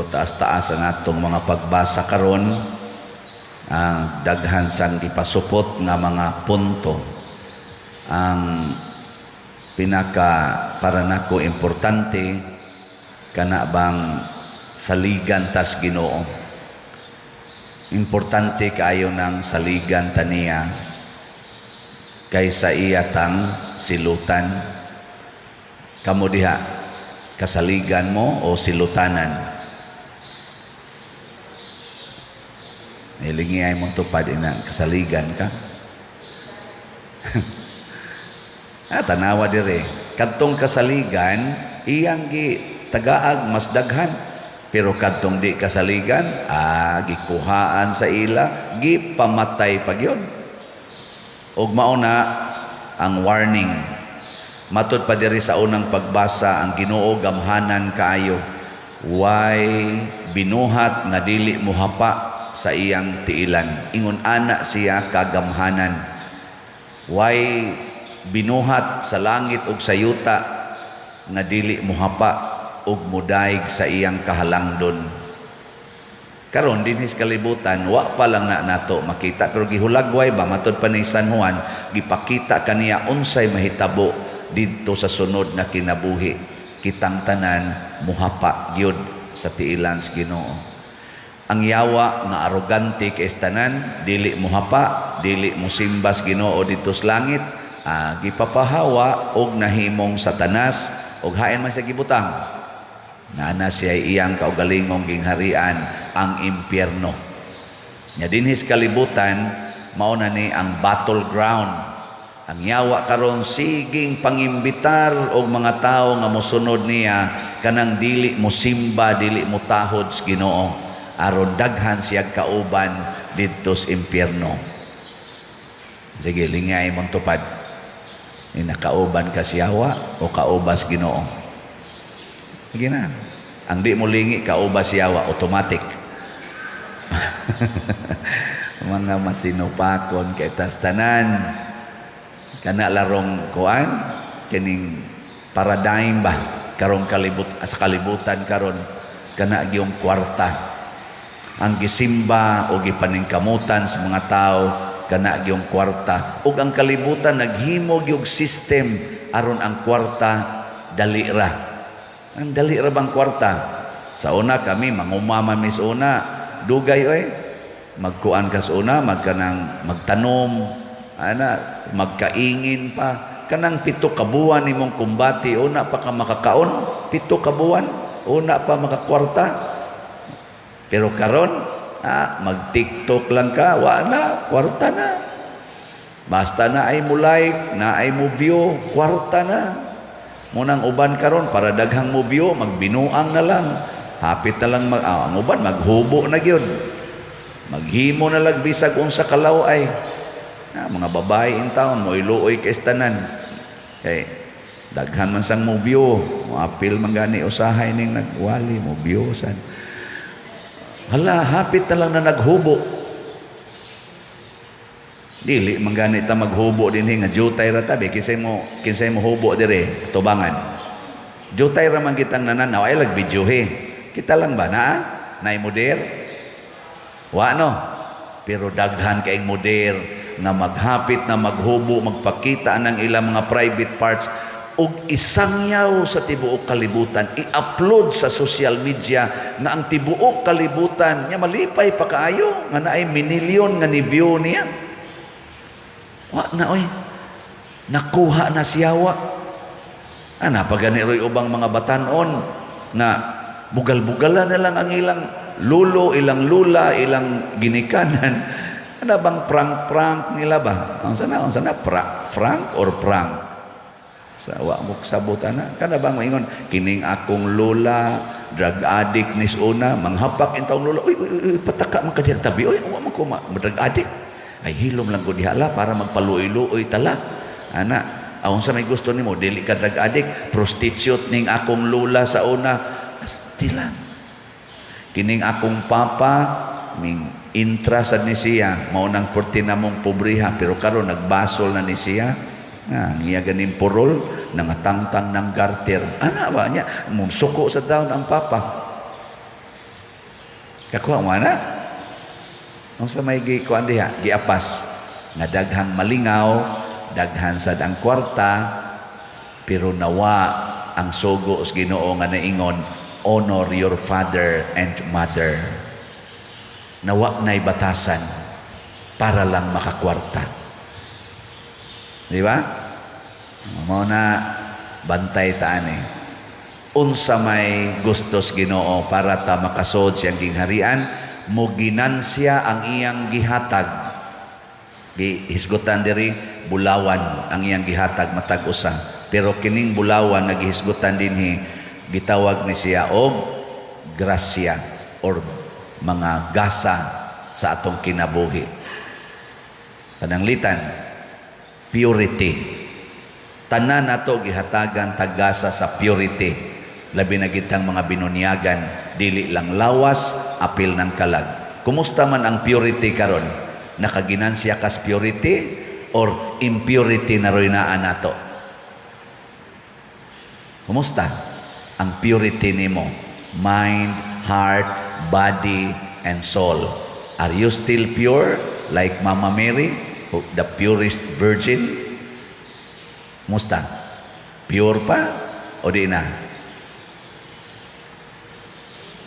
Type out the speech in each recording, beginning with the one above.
Medyo taas-taas ang atong mga pagbasa karon, ang daghan sang gipasupot nga mga punto. Ang pinaka para nako importante, kana bang saligan tas Ginoo. Importante kaayo nang saligan taniya kaysa iya tang silutan. Kamo diha, kasaligan mo o silutanan? Hilingi ay mong tupad ina, kasaligan ka. Tanawa dire. Kadtong kasaligan, iyang gi tagaag mas daghan. Pero kadtong di kasaligan, gikuhaan sa ila, gipamatay pa gyud. Ug mao na ang warning. Matud pa diri sa unang pagbasa, ang Ginoo gamhanan kaayo. Way binuhat nga dili mohapa sa iyang tiilan. Ingon ana siya kagamhanan. Way binuhat sa langit ug sa yuta nga dili mohapa ug mudaig sa iyang kahalangdon. Karon dinhi sa kalibutan, wa pa lang na nato makita, pero gihulagway ba matud pa ni San Juan, gipakita kaniya unsay mahitabo didto sa sunod nga kinabuhi. Kitang tanan muhapa gyud sa tiilan sa Ginoo. Ang yawa nga arogante kay tanan, dili muhapa, dili musimbas Ginoo didto sa langit, gipapahawa og nahimong Satanas og hain man siya gibutang. Nana siya iyang kaugalingong gingharian, ang impyerno. Nya dinhi sa kalibutan, mao na ni ang battleground. Ang yawa karon siging pangimbitar og mga tawo nga mosunod niya kanang dili mosimba, dili motahod sa Ginoo, aron daghan siya kauban didto sa impyerno. Sige, lingay mong tupad. Inakauban ka siyawa o kaubas Ginoo? Sige na. Ang di mo lingi, kaubas siyawa, automatic. Mga masinupakon kay tas tanan. Kana larong kuan, kining paradigm ba karong kalibut sa kalibutan karon, kana gyung kwarta. Ang gisimba o gipaningkamutan sa mga tao kana gyung kwarta, ug ang kalibutan naghimo gyud system aron ang kwarta dali ra. Ang dali ra bang kwarta? Sa una kami mangumama mi sa una, dugay oy. Magkuan ka sa una, magkanang magtanom, ana, magkaingin pa. Kanang 7 ka buwan nimong kumbati, una pa ka makakaon, 7 ka buwan, una pa makakwarta. Pero karon, mag-TikTok lang ka, wa na, kwarta na. Basta na ay mo like, na ay mo view, kwarta na. Munang uban karon para daghang mo view, magbinuang na lang. Hapit na lang ang uban maghubo na gyud. Maghimo na lang bisag unsa kalaw ay. Mga babae in town mo iluoy kay tanan. Kay daghan man sang mo view, moapil man gani usahay ning nagwali mo view san. Hala, hapit na lang na naghubo. Dili man gani ta maghubo dinhi nga jutay ra tabi, kinsay mo hubo dire tubangan. Jutay ra man kitang nananaw ay lag videohe. Kita lang ba na nay moder? Wa no. Pero daghan kaing moder nga maghapit na maghubo, magpakita ng ilang mga private parts og isangyaw sa tibuok kalibutan, i-upload sa social media nga ang tibuok kalibutan nya malipay pa kaayo nga naay minilyon nga ni view niya. Wa na oy. Nakuha na siyawa. Ana pa gani roy ubang mga batan-on nga bugal-bugala na lang ang ilang lulo, ilang lula, ilang ginikanan. Ana bang prank-prank nila ba? Ang sana frank or prank? Sa wa mo kasabot ana. Kana bang maingon kining akong lola drug addict nis una, manghapak in taong lola. Uy, uy, uy, pataka man ka diha tabi. Uy, wa man ko drug addict. Ay hilom lang ko diha la para magpaluoy-luoy tala. Ana, aon sa may gusto nimo, dili ka drug addict, prostitute ning akong lola sa una. Asti lang. Kining akong papa ming intra sad ni siya, mao nang perti namong pobriha, pero karon nagbasol na ni siya. Nga, niya ganing purol, nangatangtang ng garter. Ana ba niya? Mong suko sa daon ang papa. Kakuha mo na? Unsa may gikuan diha? Giapas nga daghang malingaw, daghan sad ang kwarta, pero nawa ang sugo sa Ginoo nga naingon, "Honor your father and mother." Nawa na'y batasan para lang makakwarta. Di ba? Mao na, bantay ta ani. Unsa may gustos Ginoo para ta makasod siyang gingharian, mo ginansya ang iyang gihatag. Gihisgutan diri, bulawan ang iyang gihatag matag usa. Pero kining bulawan nga gihisgutan dinhi, gitawag ni siya og grasya or mga gasa sa atong kinabuhi. Pananglitan, purity. Tanan nato gihatagan tagasa sa purity. Labi na kitang mga binunyagan, dili lang lawas, apil ng kalag. Kumusta man ang purity karon? Nakaginansya kas purity or impurity na roy naa nato? Kumusta ang purity nimo? Mind, heart, body, and soul. Are you still pure like Mama Mary, the purest virgin? Musta? Pure pa o di na?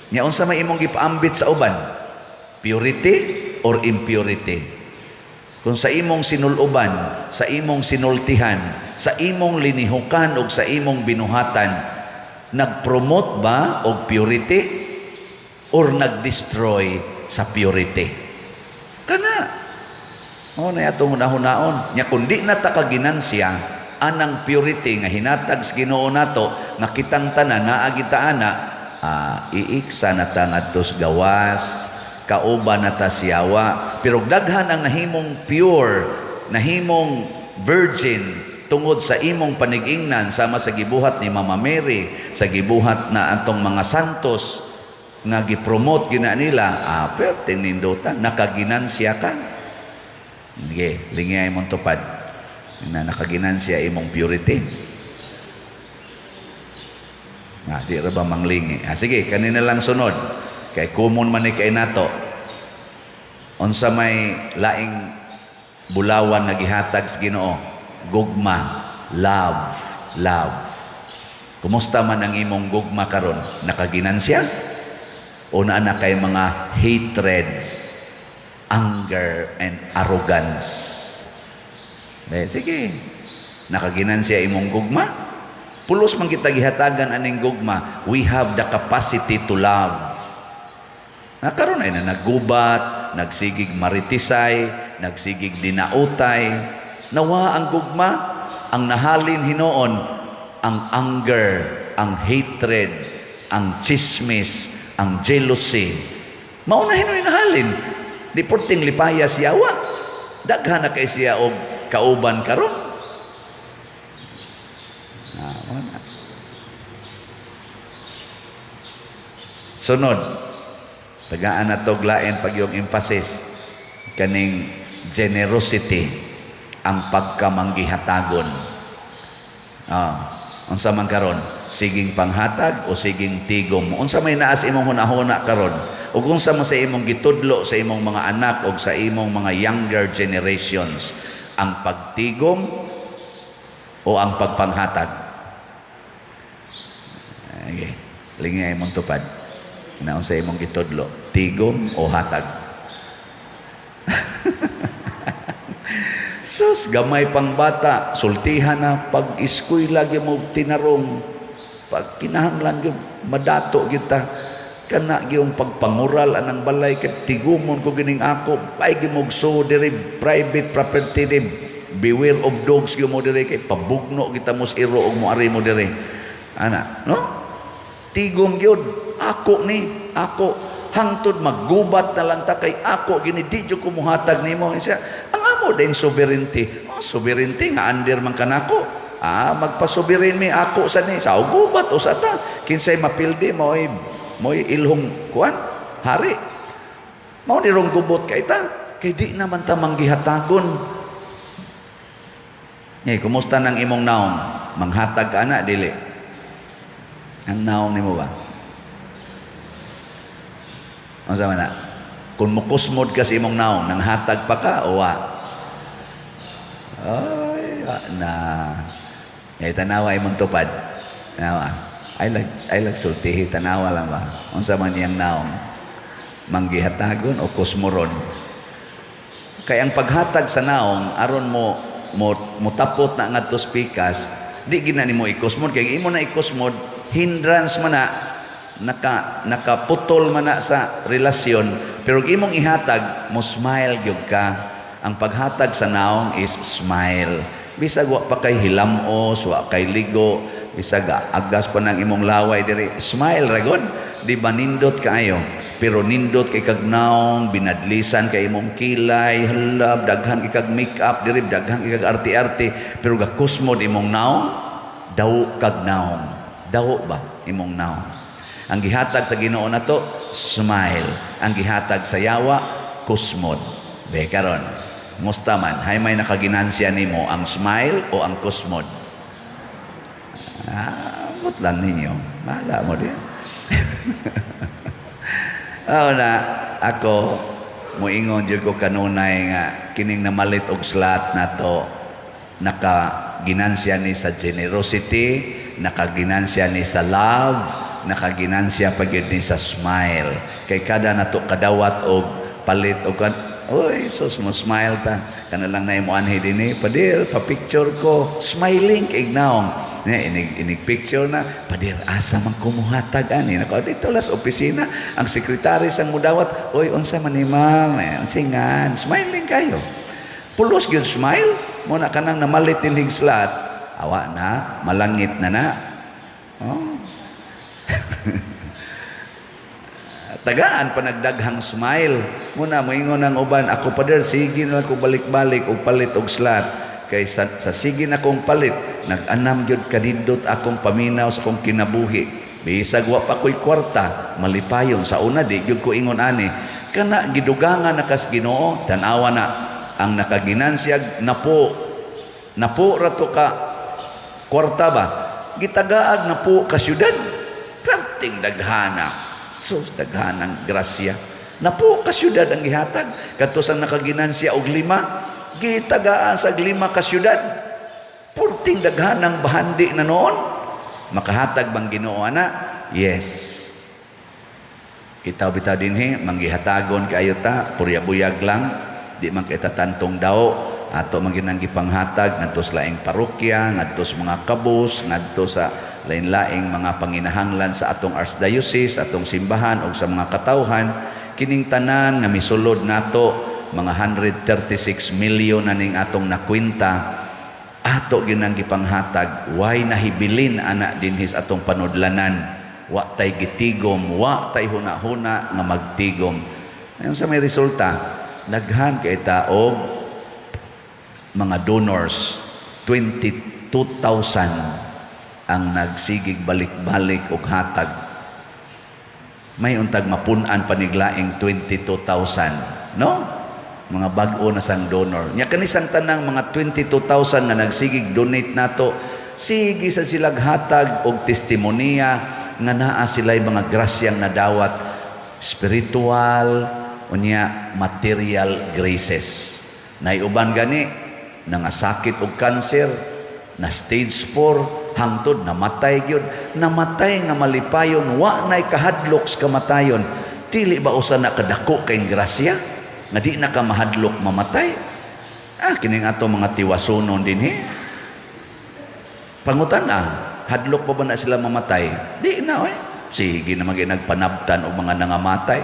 Nya unsa may imong gipaambit sa uban? Purity or impurity? Kung sa imong sinuluban, sa imong sinultihan, sa imong linihukan o sa imong binuhatan, nagpromote ba og purity or nag-destroy sa purity? Kana. Mao na atong hunahunaon. Nya kung di na ta kaginansya anang purity nga hinatag sa Ginoo nato, nga kitang tanan naa kita ana, iiksa na ta ngadto sa gawas, kauban na ta siyawa. Pero daghan ang nahimong pure, nahimong virgin tungod sa imong panigingnan, sama sa gibuhat ni Mama Mary, sa gibuhat na atong mga santos nga gipromote gina nila, perting nindutan, nakaginansya ka. Sige, lingay imong tupad na nakaginansya imong purity. Di ra ba manglingi? Sige, kanina lang sunod. Kay common man ni kay nato. Unsa may laing bulawan nga gihatag sa Ginoo? Gugma, love, love. Kumusta man ang imong gugma karon? Nakaginansya? O naa na kay mga hatred, anger, and arrogance? Eh, sige, nakaginansya imong gugma? Pulos man kita gihatagan aning gugma. We have the capacity to love. Na karon ay na naggubat, nagsigig maritisay, nagsigig dinautay. Nawa ang gugma, ang nahalin hinuon, ang anger, ang hatred, ang chismis, ang jealousy. Mao na hinuon nahalin. Di porting lipaya siyawa. Daghan na kay siya og kauban karon. Wala. Sunod, tagaan na to lain pag yung emphasis kaning generosity, ang pagkamanggihatagon. Unsa man karon, siging panghatag o siging tigom? Unsa may naas imong hunahuna karon? Ug unsa man sa imong gitudlo sa imong mga anak o sa imong mga younger generations, ang pagtigom o ang pagpanghatag? Okay. Lingay imong tupad. Naon sa imong gitudlo, tigom o hatag? Sus, gamay pang bata, sultihan na pag eskwela gyud mo tinarong, pag kinahanglan gyud madato kita, kana gyud pagpangural anang balay kay tigumon ko gining ako, ay gyud mo so diri private property di, beware of dogs gyud mo diri kay pabugno kita mo sa iro og moari mo diri. Ana, no? Tigom gyud ako ni, ako hangtod maggubat na lang ta kay ako gini di jud ko muhatag nimo. Siya, ang amo din sovereignty. Oh, sovereignty nga under man kanako. Magpa-sovereign mi ako sa ni sa gubat o sa ta. Kinsay mapildi mo'y mo'y ilhong kuan hari. Mao ni rong gubot kay ta kay di naman ta manggihatagon. Ngay, kumusta nang imong naong? Manghatag ana dili? Ang naong nimo ba? Unsa man na? Kung mukusmod ka sa imong naong, nanghatag pa ka o wa? Ay, wa na. Ngay tanawa imong tupad. Tanawa. I like sultihi, tanawa lang ba? Unsa man iyang naong? Manggihatagon o kusmoron? Kay ang paghatag sa naong aron mo mo mutapot na ngadto sa pikas, di gina nimo ikusmod, kay imo na ikusmod, hindrance man na, nakaputol man na sa relasyon. Pero imong ihatag, mo smile gyud ka. Ang paghatag sa naong is smile, bisag wa pa kay hilamos, wa kay ligo, bisag agas pa nang imong laway diri, smile ra gud. Di ba nindot kaayo? Pero nindot kay kag naong, binadlisan kay imong kilay, hala, daghan kay kag makeup diri, daghan kay kag arte-arte, pero gakusmod imong naong, daw kag naong, daw ba imong naong? Ang gihatag sa Ginoo nato, smile. Ang gihatag sa yawa, kusmod. Be karon, musta man? Hay may nakaginansya nimo, ang smile o ang kusmod? Ah, lang ninyo, bahala mo din. Oo na, ako, muingon jud ko kanunay nga kining namalit og slot nato, nakaginansya ni sa generosity, nakaginansya ni sa love, nakaginansya pa gyud ni sa smile. Kay kada nato kadawat og palit og kan, oy, sus, mo smile ta. Kana lang na imo anhi dinhi, "Pader, pa-picture ko." Smiling kay naong. Ne, inig inig picture na, "Pader, asa man kumuhatag ani?" Nako, dito las opisina, ang sekretary sang mudawat, "Oy, unsa man ni ma'am?" Eh, unsingan, smiling kayo. Pulos gyud smile, mo na kanang namalit dinhig slot, awa na, malangit na na. Oh. Tagaan pa nagdaghang smile. Muna moingon ang uban, "Ako, pader, sige na lang ko balik-balik og palit og slot. Kay sa sige na kong palit, nag-anam gyud kanindot akong paminaw sa akong kinabuhi. Bisag wa pa ko'y kwarta, malipayon." Sa una di gyud ko ingon ani. Kana gidugangan na kas Ginoo, tan-awa na ang nakaginansyag napo. Napo ra to ka kwarta ba? Gitagaag napo ka syudad. Perting daghana. Sus, daghanang grasya. Napo ka syudad ang gihatag. Kadto sa nakaginansya og lima, gitagaan sa 5 ka syudad. Purting daghanang bahandi na noon. Makahatag bang Ginoo ana? Yes. Kita bitaw dinhi manggihatagon kaayo ta, purya buyag lang, di man kita tantong daw ato man ginang gipanghatag ngadto sa laing parokya, ngadto sa mga kabus, ngadto sa lain-laing mga panginahanglan sa atong archdiocese, atong simbahan ug sa mga katawhan. Kining tanan nga misulod nato, mga 136 million na ning atong nakwenta, ato ginang gipanghatag. Way nahibilin ana dinhi sa atong panudlanan. Wa tay gitigom, wa tay huna-huna nga magtigom. Ayon sa may resulta, daghan kay ta og mga donors, 22,000 ang nagsigig balik-balik og hatag. May untag mapun-an paniglaing 22,000, no? Mga bag-o na sang donor. Nya kani sang tanang mga 22,000 nga nagsigig donate nato, sige sa silag hatag og testimonya nga naa sila'y mga grasyang nadawat, spiritual unya material graces. Naiuban gani nangasakit og cancer na stage 4, hangtod namatay gyud, namatay nga malipayon, wa nay kahadlok sa kamatayon. Dili ba usa na kadako kay grasya nga di na ka mahadlok mamatay? Ah, kining ato mga tiwasunon dinhi, pangutan ah, hadlok pa ba na sila mamatay? Di na oy, sige na magi nagpanabtan og mga nangamatay.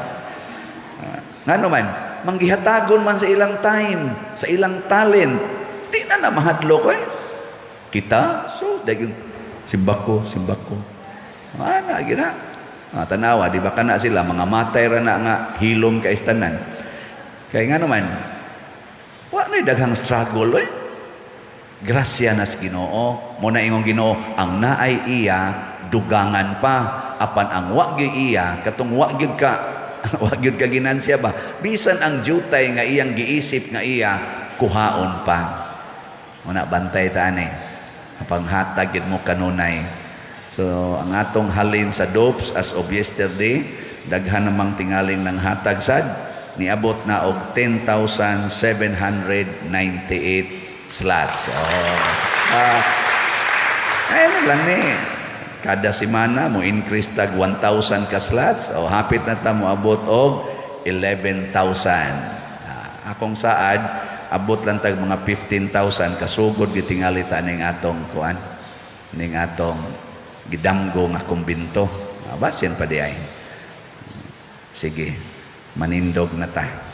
Ah, ngano man manggihatagon man sa ilang time, sa ilang talent, di na na mahadlok oy. Kita so daging simbako simbako ana gina. Ah, tanawa, di ba kana sila mga matay ra na nga hilom kay tanan? Kay nga naman wa na daghang struggle oy. Grasya nas Ginoo. Mo na ingong Ginoo, ang naay iya dugangan pa, apan ang wa gyud iya, katong wa gyud ka ginansya ba, bisan ang jutay nga iyang giisip nga iya, kuhaon pa. Mo na bantay ta ani, panghatag gid mo kanunay. So ang atong halin sa dopes as of yesterday, Daghan namang tingaling ng hatag sad, niabot na og 10,798 slots. Oh. Ayun lang ni. Kada semana mo increase tag 1,000 ka slots. O hapit na ta mo abot og 11,000. Akong saad, abot lang tag mga 15,000, kasugod gitingali ta ning atong kuan, ning atong gidamgo nga kumbinto. Basin pa di ay. Sige, manindog na ta.